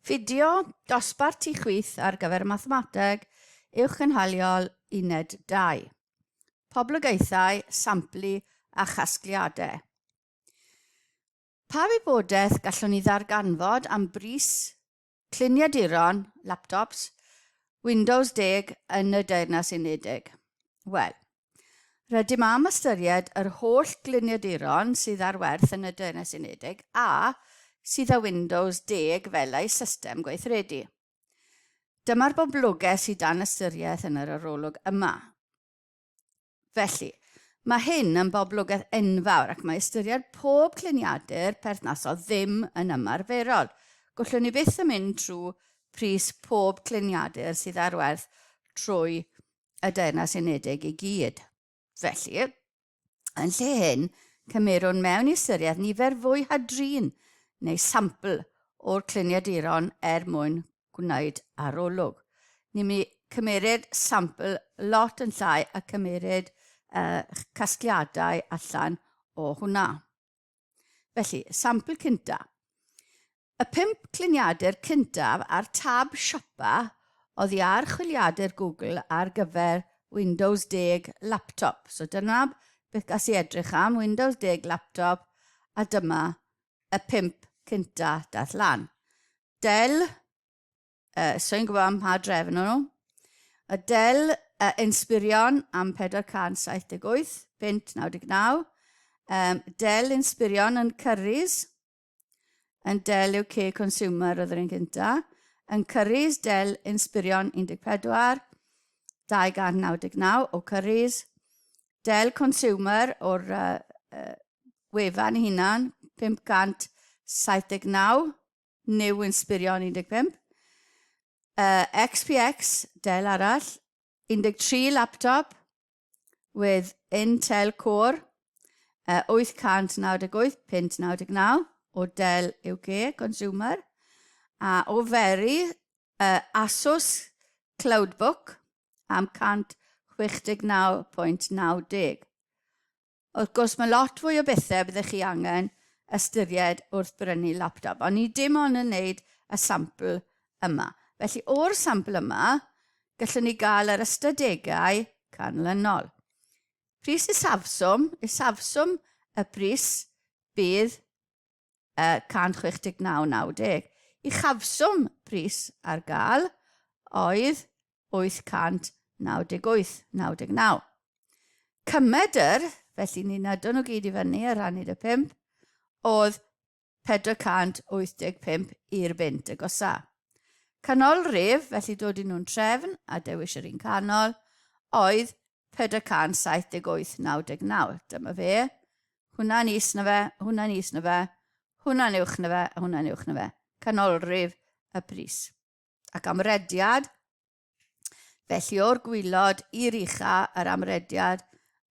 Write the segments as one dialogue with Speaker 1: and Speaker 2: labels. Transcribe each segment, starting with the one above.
Speaker 1: Fideo dosbarth tu chwith ar gyfer Mathemateg Uwchgynhaliol Uned 2. Poblogaethau, samplu a chasgliadau. Pa wybodaeth gallwn ni ddarganfod am bris cluniaduron, laptops, Windows 10 yn y Deyrnas Unedig? Wel, rydym am ystyried yr holl gliniaduron sydd ar werth yn y Deyrnas Unedig a sydd â Windows 10 fel eu system gweithredu. Dyma'r boblogaeth sydd dan ystyriaeth yn yr arolwg yma. Felly, mae hyn yn boblogaeth enfawr ac mae ystyried pob cluniadur perthnasol ddim yn ymarferol. Gallwn ni byth yn mynd trwy pris pob cluniadur sydd ar werth trwy y Deyrnas Unedig i gyd. Felly, yn lle hyn, cymerwn mewn i ystyriaeth nifer fwy hadrin neu sampl o'r cluniaduron er mwyn gwneud arolwg. Ni'n mynd i cymeryd sampl lot yn llai a cymeryd uh, casgliadau allan o hwnna. Felly, sampl cynta. Y pump cliniadur cyntaf ar tab siopa oddi ar chwiliadur Google ar gyfer Windows 10 laptop. So dyna beth gas i edrych am, Windows 10 laptop, a dyma y pump cynta dath lan. Dell, so i'n gwybod am pa drefn o'n nhw, y Dell Inspirion am 478, punt 99, Dell Inspirion yn Currys, yn Dell UK Consumer oedd yr un cynta, yn Currys Dell Inspirion 14, 299 o Currys, Dell Consumer o'r wefan ei hunan, 579, New Inspirion 15. XPX, Dell arall, 13 laptop with Intel Core, 898, 599 o Dell UK Consumer, a o Very, Asus Cloudbook am 169.90. Wrth gwrs, mae lot fwy o bethau byddech chi angen ystyried wrth brynu laptop, ond ni dim ond yn wneud y sampl yma. Felly, o'r sampl yma, gallwn ni gael yr ystadegau canlynol. Pris isafswm, isafswm y pris bydd 169.90. Uchafswm pris ar gael oedd 898.99. Cymedr, felly ni'n ado nhw gyd i fyny a rhannu dy 5, oedd 485 i'r bunt agosa. Canolrif, felly dod i nhw'n trefn a dewis yr un canol, oedd 478.99. Dyma fe. Hwnna'n is na fe, hwnna'n is na fe, hwnna'n uwch na fe, a hwnna'n uwch na fe. Canolrif y pris. Ac amrediad, felly o'r gwylod i'r ucha yr amrediad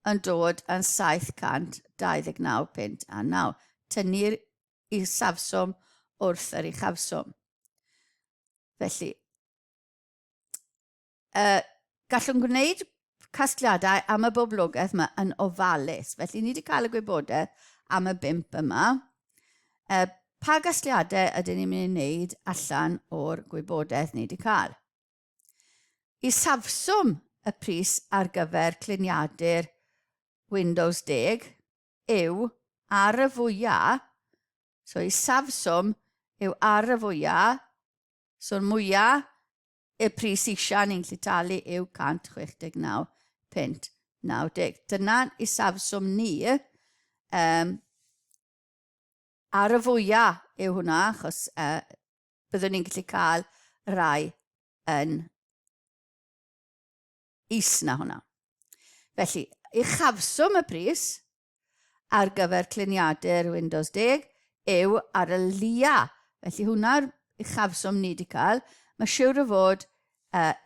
Speaker 1: yn dod yn 729 punt a 9. Tynnu'r isafswm wrth yr uchafswm. Felly, gallwn gwneud casgliadau am y boblogaeth yma yn ofalus. Felly ni wedi cael y gwybodaeth am y bimp yma. Pa gasgliadau ydyn ni'n mynd i wneud allan o'r gwybodaeth ni wedi cael? Isafswm y pris ar gyfer cliniadur Windows 10 yw ar y fwyaf, so isafswm yw ar y fwyaf, so'r mwyaf y pris eisiau ni'n gallu talu yw 169 punt 90. Dyna'n isafswm ni. Um, ar y fwyaf yw hwnna, achos byddwn ni'n gallu cael rai yn is na hwnna. Felly, uchafswm y pris ar gyfer cliniadur Windows 10 yw ar y lia. Felly hwnna'r uchafswm ni wedi cael. Mae siwr o fod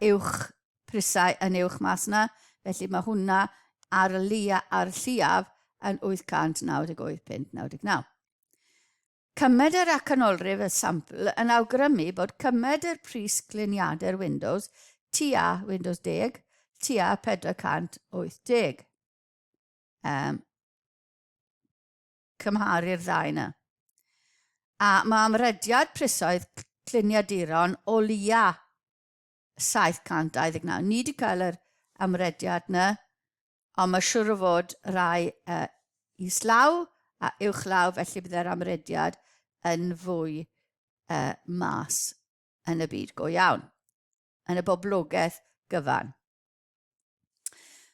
Speaker 1: uwch prisau yn uwch mas yna, felly mae hwnna ar y lia a'r lluaf yn 898.99. Cymedr a canolrif y sampl yn awgrymu bod cymedr pris gliniadur Windows tua Windows 10 tua 480. Cymharu'r ddau yna. A mae amrediad prisoedd cluniaduron o leia 729. Ni wedi cael yr amrediad na, ond mae siwr o fod rai islaw a uwchlaw, felly byddai'r amrediad yn fwy mas yn y byd go iawn, yn y boblogaeth gyfan.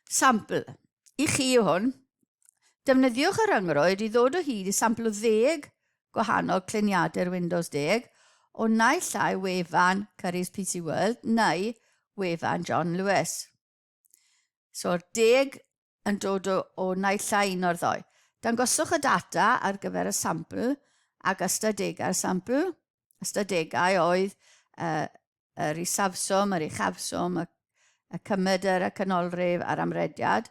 Speaker 1: Sampl. I chi yw hwn. Defnyddiwch y rhyngrwyd i ddod o hyd i sampl o ddeg gwahanol cluniadau'r Windows 10 o naill ai wefan Currys PC World neu wefan John Lewis. So'r deg yn dod o, o naill ai un o'r ddoi. Dangoswch y data ar gyfer y sampl ac ystadegau'r sampl. Ystadegau oedd yr isafswm, yr uchafswm, y, y cymedr, y canolrif a'r amrediad,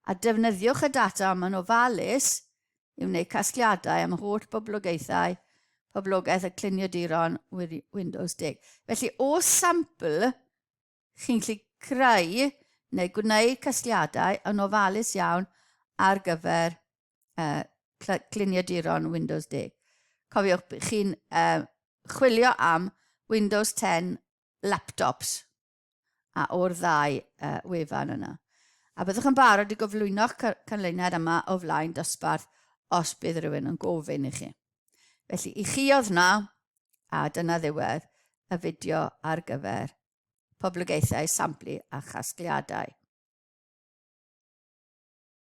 Speaker 1: a defnyddiwch y data yma'n ofalus i wneud casgliadau am holl boblogaethau, poblogaeth y cluniaduron Windows 10. Felly, o sampl, chi'n gallu creu neu gwneud casgliadau yn ofalus iawn ar gyfer gliniaduron Windows 10. Cofiwch, chi'n chwilio am Windows 10 laptops a o'r ddau wefan yna. A byddwch yn barod i gyflwyno'ch canlyniad yma o flaen dosbarth os bydd rhywun yn gofyn i chi. Felly, i chi oedd na, a dyna ddiwedd y fideo ar gyfer poblogaethau samplu a chasgliadau.